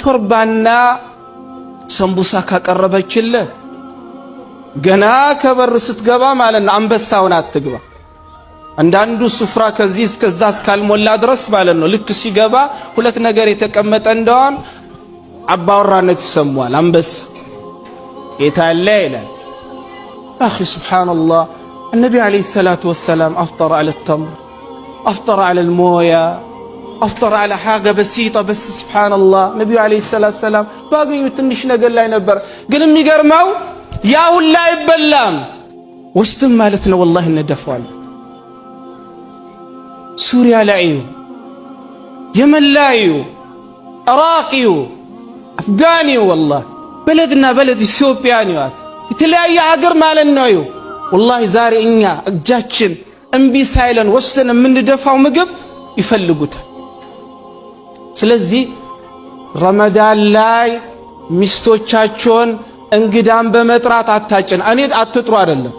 ሾርባና ሰንቡሳ ካቀረበችልህ ገና ከበር ስትገባ ማለት ነው አንበሳውን አትግባ። አንዳንዱ ሱፍራ ከዚህ እስከዛ እስካልሞላ ድረስ ማለት ነው ልክ ሲገባ ሁለት ነገር የተቀመጠ እንደሆን አባወራነት ይሰማዋል። አንበሳ የታለ ይላል። أخي سبحان الله النبي عليه الصلاة والسلام أفطر على التمر، أفطر على الموية، أفطر على حاجة بسيطة بس سبحان الله ነቢዩ عليه الصلاة والسلام ባገኙት ትንሽ ነገር ላይ ነበር። ግን የሚገርመው ያ ሁላ አይበላም ወስድም ማለት ነው። والله እንደፋዋለን። ሱሪያ ላይ እዩ፣ የመን ላይ እዩ፣ ኢራቅ እዩ፣ አፍጋን እዩ፣ والله بلدنا بلد ኢትዮጵያን ይዋት የተለያየ ሀገር ማለት ነው። እዩ والله ዛሬ እኛ እጃችን እምቢ ሳይለን ወስደን የምንደፋው ምግብ ይፈልጉታል። ስለዚህ ረመዳን ላይ ሚስቶቻቸውን እንግዳን በመጥራት አታጭን። እኔ አትጥሩ አይደለም።